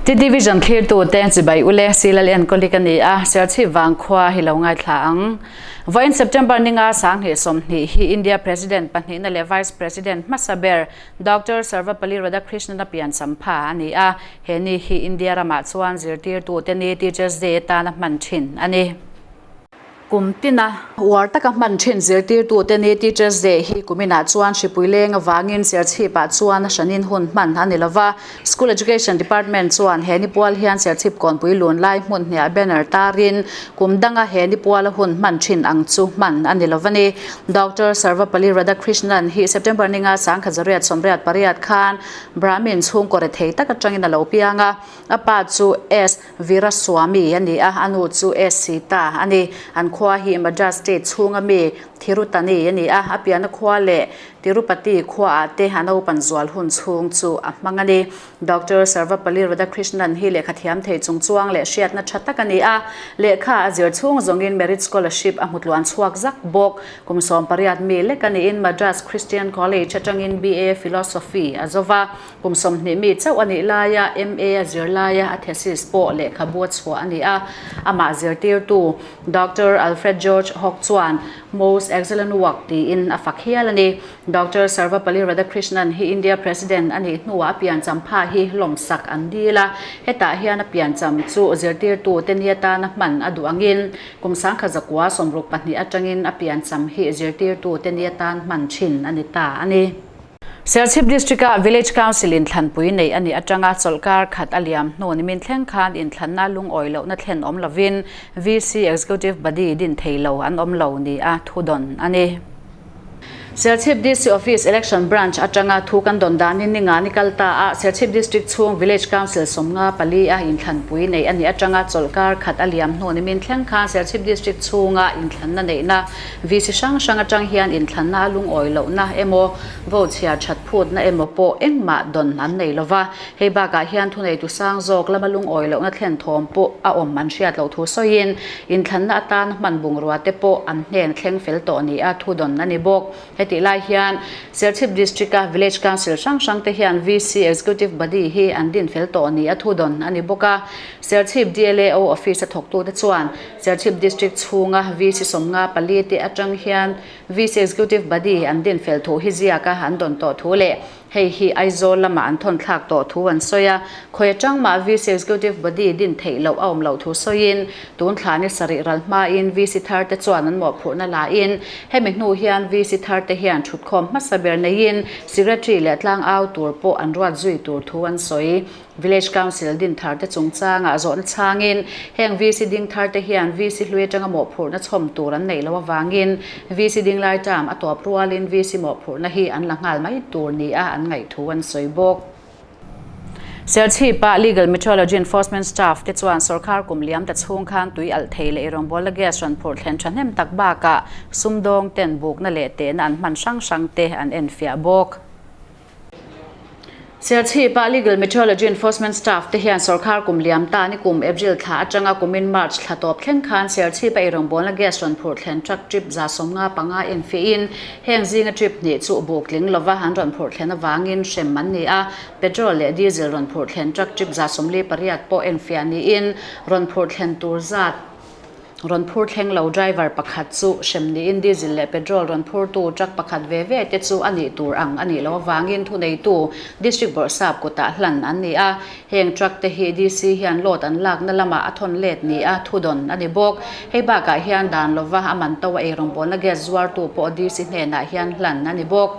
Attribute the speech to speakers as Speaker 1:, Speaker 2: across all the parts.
Speaker 1: T-Division thlirtu te chibai ule Silal enkawli ka ni a, Serchhip vangkhua hi lo ngaithla ang. Vawiin September ninga 2020 hi India President pahnihna leh Vice President hmasa ber Doctor Sarvepalli Radhakrishnan a piancham pha a ni a, he ni hi India ramah chuan zirtirtute ni Teachers Day atana hman thin a ni. Kum tina uar taka hman thin zirtirtute ni Teachers Day hi kuminah chuan hripui leng avangin Serchhipah chuan a hranin hun hman a ni lova. School Education Department chuan he ni pual hian Serchhip kawnpui lun lai hmun hniah banner tarin kum danga he ni puala hun hman thin ang chu hman a ni lova ni. Doctor Sarvepalli Radhakrishnan hi September ninga 1988 khan Brahmin chhungkaw rethei tak atangin a lo piang a, a pa chu S. Veeraswamy a ni a, a nu chu S. Sita a ni. An khua hi Madras state chhunga mi Thirutani a ni a, a pianna khua leh Tirupati khuaah te a naupan zual hun chhung chu a hmang a ni. Doctor Sarvepalli Radhakrishnan hi lehkha thiam thei chung chuang leh hriatna tha tak a ni a, lehkha a zir chhung zawngin merit scholarship a hmu tluan chhuak zak bawk. Kum 18 mi lek a niin Madras Christian College atangin BA Philosophy a zo va. Kum 20 mi chauh a nih laia MA a zir laia a thesis pawh lehkhabu a chhuah a ni a. Amah zirtirtu Doctor Alfred George Hawk chuan Most Excellent Work tiin a fak hial a ni. Doctor Sarvepalli Radhakrishnan hi India President a nih hnuah a piancham pha hi lawmsak an dil a. Hetah hian a piancham chu zirtirtute ni atana hman a duh angin kum 1962 atangin a piancham hi zirtirtute ni atan hman thin a ni ta a ni. Serchhip District-a Village Council inthlanpui neih a nih atanga chawlhkar khat a liam hnu nimin thleng khan inthlanna lungawi lohna thlen awm lovin VC Executive Body din thei lo an awm lo nia thudawn a ni. Serchhip DC Office Election Branch atanga thu kan dawn danin ninga ni kal ta a, Serchhip District chhung Village Council 54 a inthlanpui neih a nih atanga chawlhkar khat a liam hnu nimin thleng khan Serchhip District chhunga inthlanna neihna VC hrang hrang atang hian inthlanna a lungawi lohna emaw, vote chhiar that phutna emaw pawh engmah dawn an nei lova. Hei bakah hian thuneitu sang zawk lama lungawi lohna thlen thawm pawh a awm an hriat loh thu sawiin, inthlanna atan hman bungrua te pawh an hnen thleng fel tawh nia thu dawn a ni bawk. Hetih lai hian Serchhip District-a Village Council hrang hrang te hian VC Executive Body hi an din fel tawh nia thu dawn a ni bawk a. Serchhip DLAO Office-a thawktute chuan Serchhip District chhunga VC 54 te atang hian VC Executive Body an din fel thu hi ziaka an dawn tawh thu leh hei hi Aizawl lama an thawn thlak tawh thu an sawi a. Khawi atang mah VC Executive Body din theih loh a awm loh thu sawiin tun thla ni sarih ral hmain VC thar te chuan an mawhphurhna lain hemi hnu hian VC thar te hian thutkhawm hmasa ber neiin Secretary leh tlangau tur pawh an ruat zui tur thu an sawi. Village Council din thar te chungchangah zawhna chhangin heng VC ding thar te hian VC hlui atanga mawhphurhna chhawm tur an neih loh avangin VC ding lai term a tawp rualin VC mawhphurhna hi an la nghal mai tur nia an ngaih thu an sawi bawk. Serchhipa Legal Metrology Enforcement Staff te chuan sawrkar kum liam ta chhung khan tui alh thei leh rawngbawlna gas rawn phurh thlen thahnem tak bakah sumdawng ten bukna leh tehna an hman hrang hrang te an enfiah bawk. Serchhipa Legal Metrology Enforcement Staff te hian sawrkar kum liam ta ni kum April thla atanga kumin March thla tawp thleng khan Serchhipa eirawngbawlna gas rawn phurh thlen truck trip 55 enfiahin heng zinga trip hnih chu buk tling lova an rawn phurh thlen avangin hrem an ni a, petrol leh diesel rawn phurh thlen truck trip 48 pawh enfiah niin rawn phurh thlen tur zat Rawn phur thleng lo driver pakhat chu hrem niin diesel leh petrol rawn phurtu truck pakhat ve ve te chu a nih tur ang a nih loh avangin thuneitu District Bawrhsap kutah hlan an ni a. Heng truck te hi DC hian load an lakna lamah a thawn let ni a thudawn a ni bawk. Hei bakah hian dan lova a man to a eirawngbawlna gas zuartu pawh DC hnenah hian hlan a ni bawk.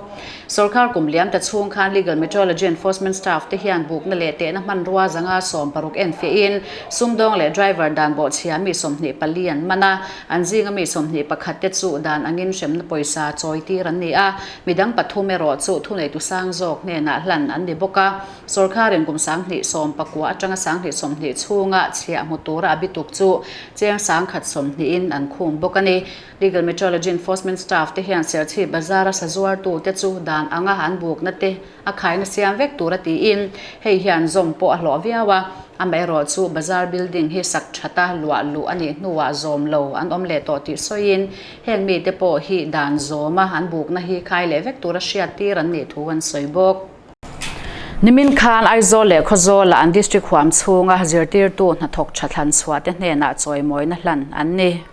Speaker 1: Sorkar kum liam ta chhung khan Legal Metrology Enforcement Staff te hian bukna leh tehna hmanrua 160 enfiahin sumdawng leh driver dan bawhchhia mi 24 an man a, an zinga mi 21 te chu dan angin hremna pawisa chawi tir an ni a, midang pathum erawh chu thuneitu sang zawk hnenah hlan an ni bawk a. Sorkarin kum 2019 atanga 2020 chhunga chhiah hmu tura a bituk chu cheng 120,000 in an khum bawk a ni. Legal Metrology Enforcement Staff te hian Serchhip Bazar-a sazuartu te chu dan anga an bukna te a khaina siam vek tura tiin hei hian zawm pawh a hlawh viau a, amaherawh chu Bazar building hi sak thata luah luh a nih hnuah zawm lo an awm leh tawh tih sawiin heng mite pawh hi dan zawma an bukna hi khai leh vek tura hriattir an nih thu an sawi bawk. Nimin khan Aizawl leh Khawzawlah an district huam chhunga zirtirtu hnathawk tha thlan chhuahte hnenah chawimawina hlan an ni.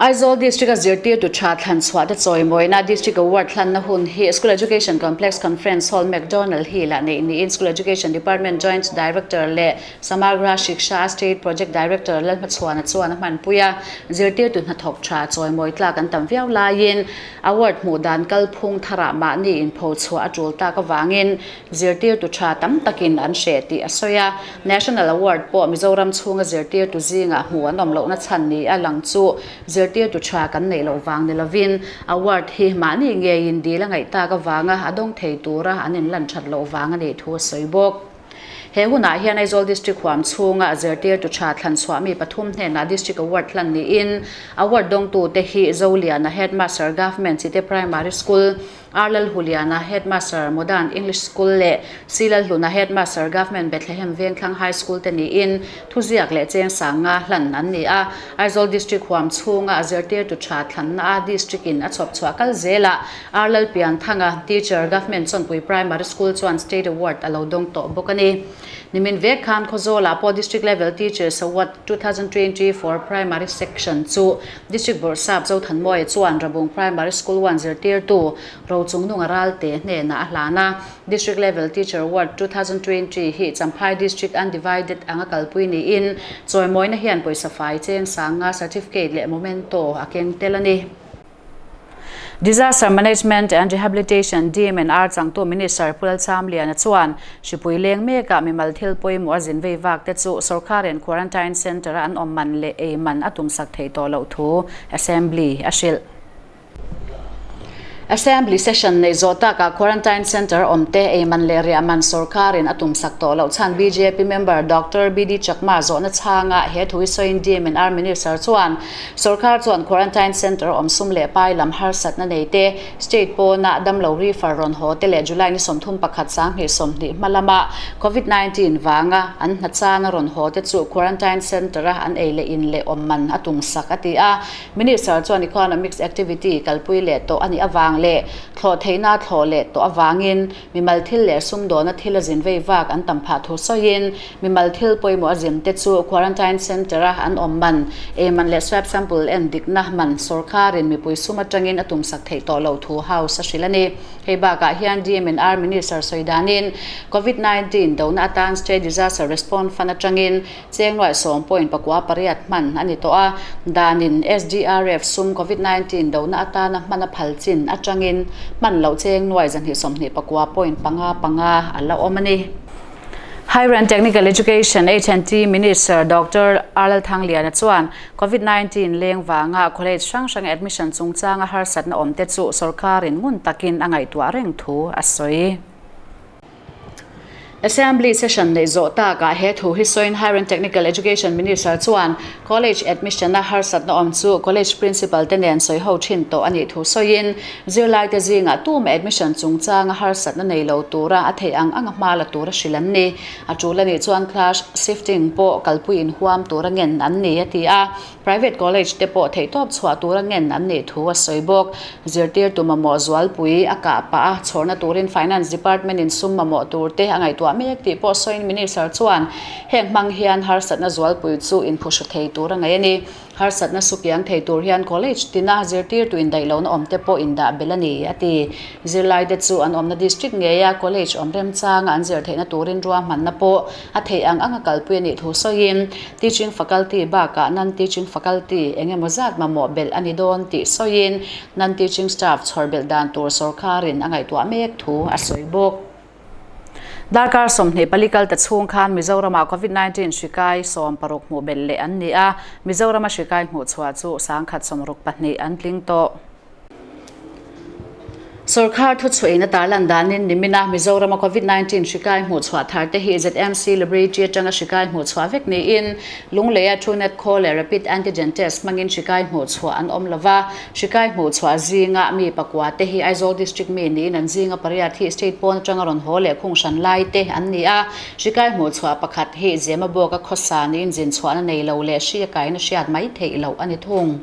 Speaker 1: Aizawl District-a zirtirtu tha thlan chhuahte chawimawina District Award hlanna hun hi School Education Complex Conference Hall McDonald Hill-ah neih niin School Education Department Joint Director leh Samagra Shiksha State Project Director Lalhmachhuana chuan a hmanpui a, zirtirtu hnathawk tha chawimawi tlak an tam viau laiin Award hmuh dan kalphung tharah mahni inpho chhuah a tul tak avangin zirtirtu tha tam takin an hreh tih a sawi a. National Award pawh Mizoram chhunga zirtirtu zingah hmuh an awm lohna chhan ni a lang chu zirtirtu tha kan neih loh vang ni lovin award hi mahni ngeiin dil a ngaih tak avanga a dawng thei tura an inlan that loh vang a nih thu a sawi bawk. He hunah hian Aizawl District huam chhunga zirtirtu tha thlan chhuah mi pathum hnenah District Award hlan niin Award dawngtute hi Zoliana Headmaster Government Chite Primary School, R Lalhuliana Headmaster Modern English School leh C Lalhluna Headmaster Government Bethlehem Vengthlang High School te niin thuziak leh cheng sanga hlan an ni a. Aizawl District huam chhunga zirtirtu tha thlanna a District in a chhawp chhuah kal zelah R Lalpianthanga, Teacher, Government Chawnpui Primary School chuan State Award a lo dawng tawh bawk a ni. Nimin vek khan Khawzawlah pawh District Level Teachers Award 2024 Primary Section chu District Bawrhsap Zothanmawia chuan Rabung Primary School 1 zirtirtu Rochungnunga Ralte hnenah a hlan a. District Level Teacher Award 2020 hi Champhai District Undivided anga kalpui niin chawimawina hian pawisa fai cheng sanga certificate leh memento a keng tel a ni. Disaster Management and Rehabilitation, DMNR, changtu Minister Pu Lalchamliana chuan hripui leng mekah mimal thil pawimawh a zin vei vak te chu sorkarin quarantine centre-a an awm man leh ei man a tumsak thei tawh loh thu Assembly a hrilh. Assembly session neih zawh takah quarantine centre awm te ei man leh riah man sorkarin a tumsak tawh loh chhan bjp member Doctor BD Chakma zawhna chhanga he thu hi sawiin DMNR Minister chuan Sorkar chuan quarantine centre awm sum leh pai lam harsatna nei te, state pawna damlo refer rawn haw te leh July ni 31 2020 hma lama Covid 19 vanga an hna chana rawn haw te chu quarantine centre a an ei leh in leh awm man a tumsak a ti a. Minister chuan economics activity kalpui leh tawh a nih avang leh thlawh theihna thlawh leh tawh avangin Mimal thil leh sumdawna thil a zin vei vak an tam phah thu sawiin, mimal thil pawimawh a zin te chu quarantine centre-a an awm man, ei man leh swab sample en dikna man sorkarin mipui sum atangin a tumsak theih tawh loh thu House a hrilh a ni. Hei bakah hian DMNR Minister sawi danin, Covid 19 dona atan State Disaster Response Fund atangin Chengluai 10.48 hman a ni tawh a, danin SDRF sum Covid 19 dona atana hman a phal chin atangin hman loh Chengluai 229.55 a la awm a ni. Higher and Technical Education, H&T, Minister Doctor R Lalthangliana chuan Covid 19 leng vanga college hrang hrang admission chungchanga harsatna awmte chu sorkarin ngun takin a ngaihtuah reng thu a sawi. Assembly session neih zawh takah he thu hi sawiin Higher and Technical Education Minister chuan College admission-a harsatna awm chu College Principal te nen sawi ho thin tawh a nih thu sawiin zirlaite zingah tuma admission chungchanga harsatna nei lo tura a theih ang anga hma la tura hrilh an ni. A tul a nih chuan class shifting pawh kalpui inhuam tura ngen an ni a ti a. Private College te pawh theihtawp chhuah tura ngen an nih thu a sawi bawk. Zirtirtu mamawh zualpui a kah pah a, chhawrna turin Finance Department in sum mamawh tur te a ngaihtuah mek tih pawh sawiin Minister chuan heng hmang hian harsatna zualpui chu inphuhru thei tur a ngaih a ni. Harsatna sukiang thei tur hian College tina zirtirtu indaihlohna awm te pawh indah belh a ni, a ti. Zirlaite chu an awmna District ngeia College awm remchanga an zir theihna turin ruahmanna pawh a theih ang anga kalpui a nih thu sawiin Teaching Faculty bakah Non-Teaching Faculty eng emaw zat mamawh belh a ni dawn tih sawiin Non-Teaching Staff chhawr belh dan tur sorkarin a ngaihtuah mek thu a sawi bawk. Darkar 24 kal ta chhung khan Mizoramah Covid 19 hri kai 60 hmuh belh leh an ni a, Mizorama hri kai hmuh chhuah chu 1062 an tling tawh. Sorkar thuchhuahin a tarlan danin nimina Mizorama Covid 19 hri kai hmuh chhuah thar te hi ZMC Laboratory atanga hri kai hmuh chhuah vek niin Lungleia Truenat khaw leh Rapid Antigen Test hmangin hri kai hmuh chhuah an awm lova. Hri kai hmuh chhuah zinga mi pakua te hi Aizawl District mi niin an zinga pariat hi state pawn atanga rawn haw leh khung hran lai te an ni a. Hri kai hmuh chhuah pakhat hi Zemabawka khawsa niin zin chhuahna nei lo leh hri a kaina hriat mai theih loh a ni thung.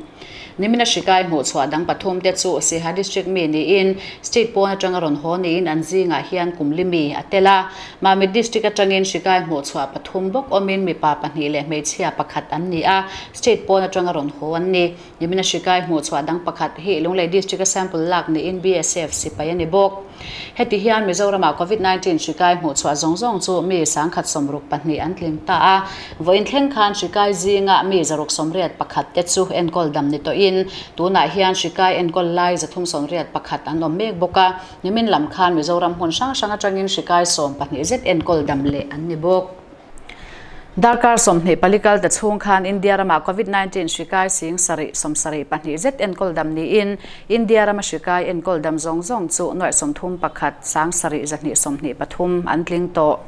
Speaker 1: Nimina hrikai hmuhchhuah dang pathumte chu Siaha District mi niin State pawn atanga rawn haw niin an zingah hian kumli mi a tel a. Mamit District atangin hrikai hmuhchhuah pathum bawk awmin mipa pahnih leh hmeichhia pakhat an ni a, State pawn atanga rawn haw an ni. Nimina hrikai hmuhchhuah dang pakhat hi Lunglei District-a sample lak niin BSF sipai a ni bawk. Heti hian Mizoramah Covid 19 hrikai hmuhchhuah zawng zawng chu mi 1062 an tling ta a. Vawiin thleng khan hrikai zinga mi 681 te chu enkawl dam ni tawhin tunah hian hrikai enkawl lai 381 an awm mek bawk a. Nimin lam khan Mizoram hmun hrang hrang atangin hrikai 12 zet enkawl dam leh an ni bawk. Darkar 24 kal ta chhung khan India ramah Covid 19 hrikai 70 72 zet enkawl dam niin India rama hrikai enkawl dam zawng zawng chu 31 723 an tling tawh.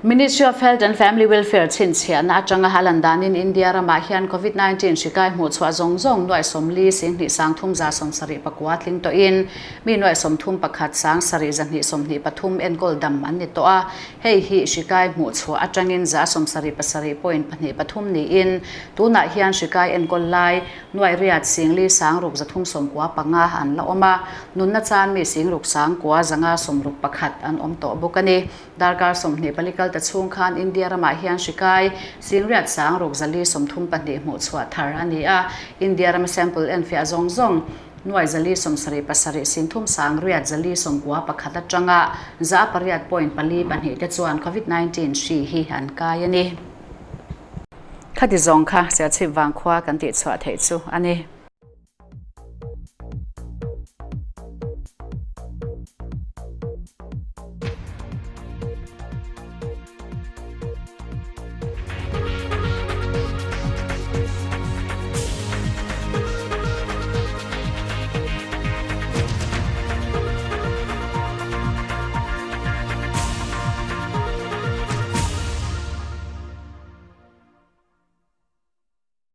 Speaker 1: Ministry of Health and Family Welfare chhinchhiahna atanga a lan danin India ramah hian Covid 19 hrikai hmuhchhuah zawng zawng 40 2 379 tling tawhin mi 31 723 enkawl dam an ni tawh a. Hei hi hrikai hmuhchhuah atangin 77.23 niin tunah hian hrikai enkawl lai 8 4 6 395 an la awm a. Nunna chan mi 6 9 5 61 an awm tawh bawk a ni. Darkar 24 kal ta chhung khan India ramah hian hrikai 8 6 4 32 hmuhchhuah thar a ni a. India rama sample enfiah zawng zawng 477 3 8 4 91 atanga 8.42 te chuan Covid 19 hri hi an kai a ni. Khati zawng kha Serchhip Vangkhua kan tihchhuah theih chu a ni.